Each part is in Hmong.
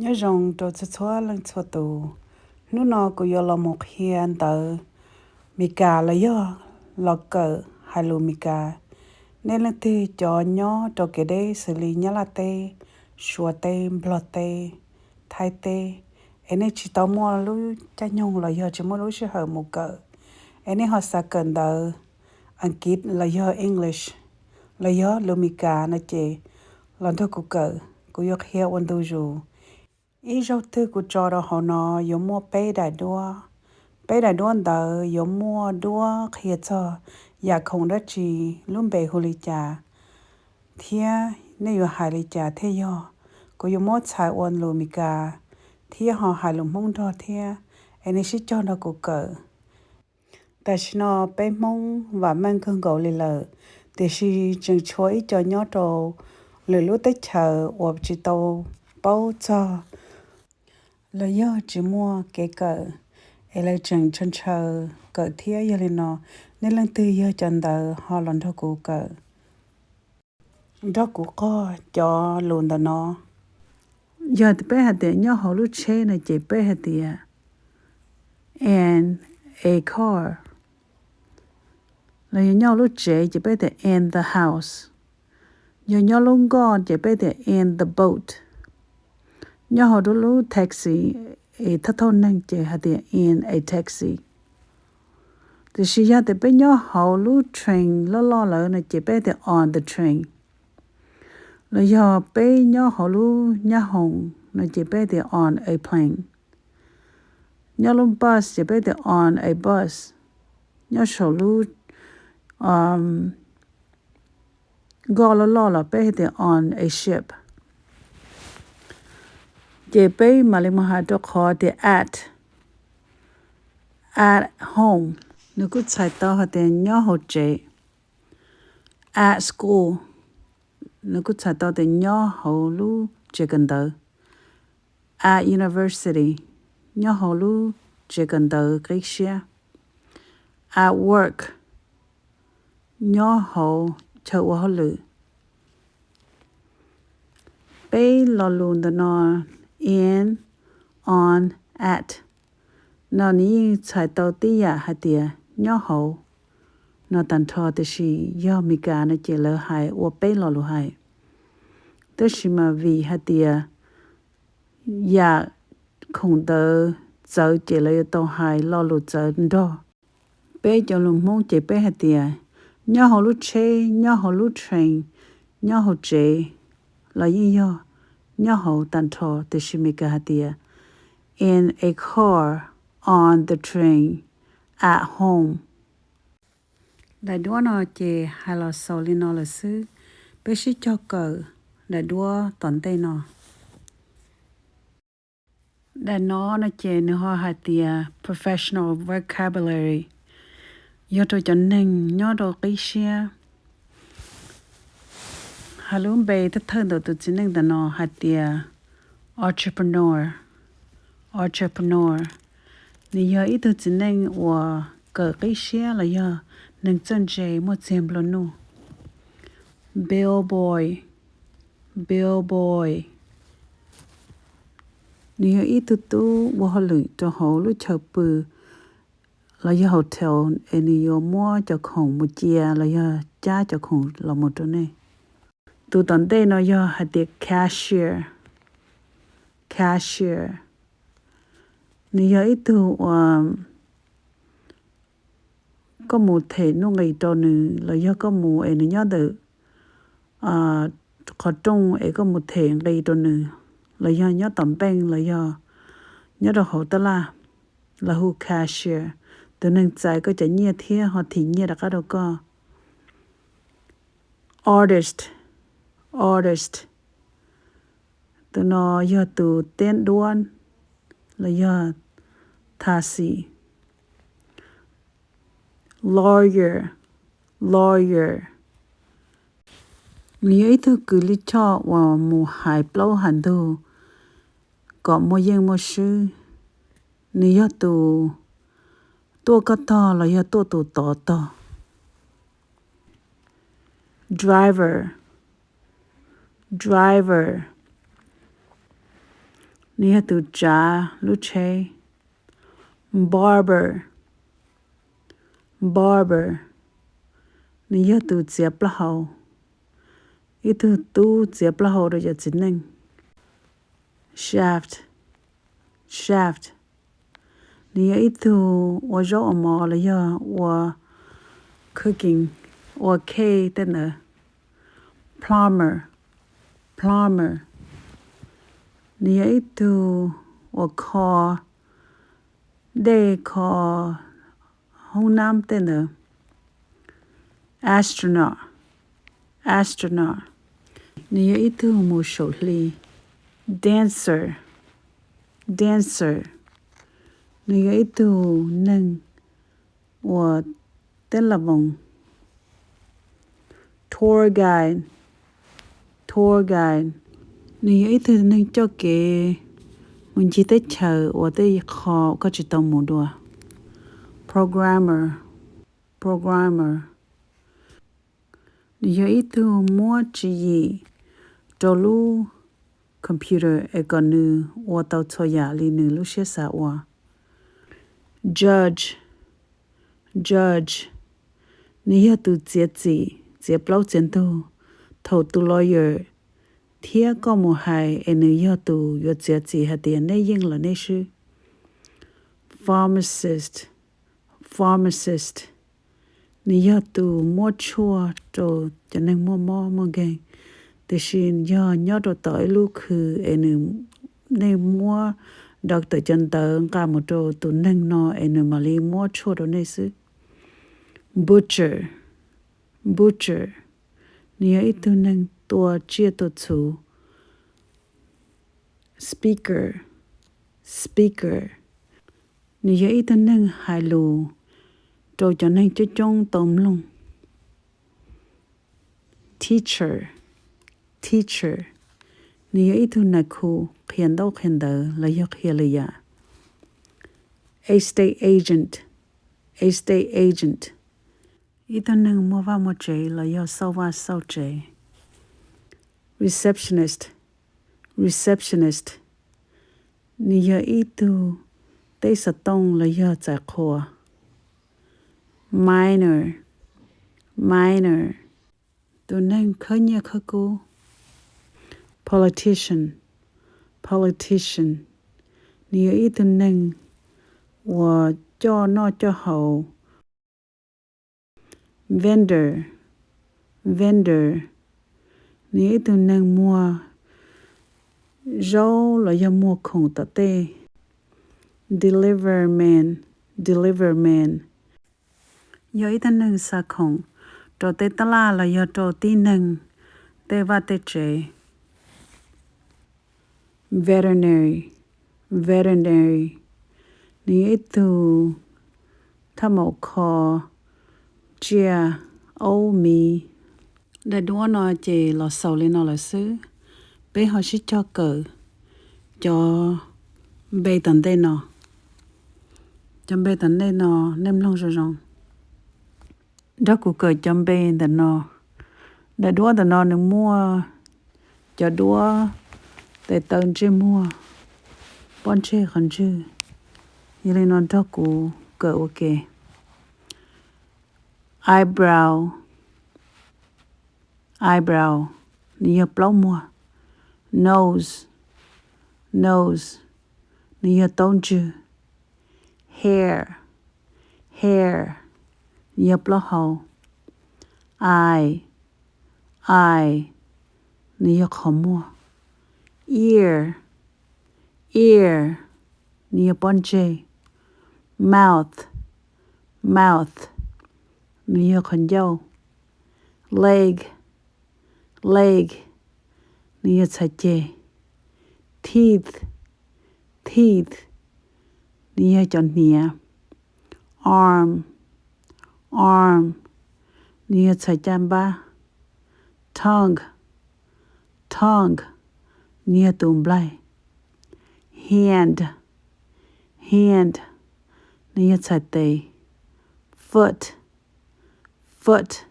Nyob zoo rau txhua txhua leej txhua tus. Hnub no kuv yuav los mus qhia ntawv Meskas los yog los kawm hais lus Meskas. Nej leej twg cov nyob rau kev deb xws li Nyab Laj teb, Suav teb, Nplog teb, Thaib teb, es nej tsis tau muaj lub caij nyoog los yog tsis muaj lub sij hawm mus kawm, es nej ho xav kawm ntawv Askiv los yog English los yog lus Meskas no ces los nrog kuv kawm, kuv yuav qhia ua ntu zus. Ib zaug twg kuv tso rau hauv no yuav muaj peb daim duab. Peb daim duab ntawd yuav muaj duab qhia txog yam khoom dab tsi, lub npe hu li cas, thiab nej yuav hais li cas thiaj yog. Kuv yuav muab txhais ua lus Meskas thiab ho hais lus Hmoob nrog thiab, es nej sib cog nrog kuv kawm. Tam sim no peb Hmoob vam meej kawg nkaus li lawm, tiam sis tseem tshuav ib co nyob rau lwm lub teb chaws uas tsis tau paub txog los yog tsis muaj kev kawm, es lawv tseem ntshaw ntshaw kawm thiab. Yog li no, nej leej twg yog cov ntawd ho los nrog kuv kawm, nrog kuv qog cov lus ntawm no. Yog peb hais tias nyob hauv lub tsheb no ces peb hais tias in a car. Los yog nyob hauv lub tsev ces peb tias in the house. Yog nyob lub nkoj ces peb tias in the boat. Nyob hauv lub taxi, es thauj thauj neeg ces hais tias in a taxi. Tiam sis yog tias peb nyob hauv lub train loj loj lawm no ces peb tias on the train. Los yog peb nyob hauv lub nyab hoom no ces peb tias on a plane. Nyob lub bus ces peb tias on a bus. Nyob saum lub nkoj loj loj los peb tias on a ship. Ces peb mam li mus hais rau qhov tias at, at home, nws kuj txhais tau hais tias nyob hauv tsev. At school, nws kuj txhais tau tias nyob hauv lub tsev kawm ntawv. At university, nyob hauv lub tsev kawm ntawv qib siab. At work, nyob hauv chaw ua hauj lwm. Peb lo lus ntawm no, in, on, at, no nws yeej txhais tau tib yam hais tias nyob hauv no tag nrho, tiam sis yog Meskas no ces lawv hais ua peb lo lus hais. Tab sis mas vim hais tias yam khoom ntawd txawv ces lawv yuav tau hais lo lus txawv nrog. Peb cov lus Hmoob ces peb hais tias nyob hauv lub tsheb, nyob hauv lub train, nyob hauv tsev los yeej yog nyob hauv tag nrho, tiam sis Meskas hais tias in a car, on the train, at home. Daim duab no ces hais los xaus li no lawm xwb. Peb sib cog kawm daim duab tom ntej no. Daim no no ces nws ho hais tias professional vocabulary, yog rau cov neeg nyob rau qib siab. Hais lub npe thawj thawj ntawm tus txiv neej ntawm no hais tias entrepreneur, entrepreneur. Nws yog ib tug txiv neej uas kawm qib siab los yog neeg txawj ntse muaj txiag nplua nuj. Bellboy, bellboy. Nws yog ib tug tub ua hauj lwm rau hauv lub chaw pw los yog hotel, es nws yuav muab cov khoom mus cia los yog cab cov khoom los mus rau nej. Tus tom ntej no yog hais tias cashier, cashier. Nws yog ib tug uas koj mus them nuj nqis rau nws los yog koj mus es nws nyob ntawm qhov rooj es koj mus them nqi rau nws, los yog nyob tom npeej los yog nyob rau hauv tab laj, lawv hu cashier. Tus neeg txais koj cov nyiaj thiab ho thim nyiaj rov qab rau koj. Artist, artist. Tus no yog tus tiab duab los yog tha xim. Lawyer, lawyer. Nws yog ib tug kws lij choj uas mus hais plaub hais ntug kom muaj yeej muaj swb. Nws yog tus tuaj koj tog los yog tuaj tus tod tog. Driver, driver. Nws yog tus tsav lub tsheb. Barber. Barber. Nws yog tus txiav plaub hau. Ib tug tub txiav plaub hau rau cov txiv neej. Chef. Chef. Nws yog ib tug ua zaub ua mov los yog ua cooking, ua cake tej ntawd. Plumber. Plumber. Nws yog ib tug uas kho dej, kho hoob nab tej ntawd. Astronaut. Astronaut. Nws yog ib tug mus saum hli. Dancer. Dancer. Nws yog ib tug neeg uas teb la voos. Tour guide. Tour guide. Nws yog ib tug neeg coj kev mus ncig teb chaws uas tej qho koj tsis tau mus dua. Programmer. Programmer. Nws yog ib tug muab tswv yim rau lub computer es kom nws ua tau txhua yam li nws lub siab xav ua. Judge. Judge. Nws yog tus txiav txim, txiav plaub txiav ntug. Thaum tus lawyer thiab koj mus hais es nws yog tus yuav txiav txim hais tias nej yeej los nej swb. Pharmacist. Pharmacist. Nws yog tus muab tshuaj rau cov neeg muaj mob muaj nkeeg, tiam sis yog nyob rau tom ib lub khw es nws, nej muab doctor cov ntawv nqa mus rau tus neeg no es nws mam li muab tshuaj rau nej xwb. Butcher. Butcher. Nws yog ib tug neeg tua tsiaj tua txhu. Speaker. Speaker. Nws yog ib tug neeg hais lus rau cov neeg coob coob tau mloog. Teacher. Teacher. Nws yog ib tug nais khu qhia ntaub qhia ntawv los yog qhia lwm yam. Estate agent. Estate agent. Ib tug neeg muag vaj muag tsev los yog xauj vaj xauj tsev. Receptionist. Receptionist. Nws yog ib tug teb xov tooj los yog txais qhua. Miner. Miner. Tus neeg khawb nyiaj khawb kub. Politician. Politician. Nws yog ib tug neeg uas coj noj coj haus. Vendor. Vendor. Nws yog ib tug neeg muag zaub los yog muag khoom tom tej. Delivery man. Delivery man. Yog ib tug neeg xa khoom rau tej tab laj los yog rau tib neeg tej vaj tej tsev. Veterinary. Veterinary. Nws yog ib tug thaj maum kho tsiaj aub miv. Daim duab no ces los xaus li no lawm xwb. Peb ho sib cog kawm cov npe tom ntej no. Cov npe tom ntej no nej mloog zoo zoo. Nrog kuv kawm cov npe ntawm no. Daim duab ntawm no nws muaj cov duab tes taw ntsej muag, pob ntseg qhov ntswg. Yog li no nrog kuv kawm ua ke. Eyebrow. Eyebrow. Nws yog plaub muag. Nose. Nose. Nws yog taub ntswg. Hair. Hair. Nws yog plaub hau. Eye. Eye. Nws yog qhov muag. Ear. Ear. Nws yog pob ntseg. Mouth. Mouth. Nws yog qhov ncauj. Leg. Leg. Nws yog txhais ceg. Teeth. Teeth. Nws yog cov hniav. Arm. Arm. Nws yog txhais caj npab. Tongue. Tongue. Nws yog tus nplaig. Hand. Hand. Nws yog txhais tes. Foot. Foot.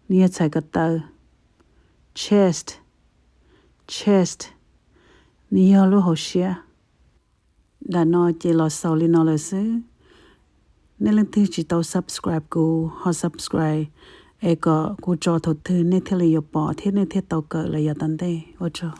Nws yog txhais ko taw. Chest. Chest. Nws yog lub hauv siab. Nram no ces los xaus li no lawm xwb. Nej leej twg tsis tau subscribe kuv ho subscribe es kom kuv tso thaum twg nej thiaj li yuav pom thiab nej thiaj tau kawm los yav tom ntej. Ua tsaug.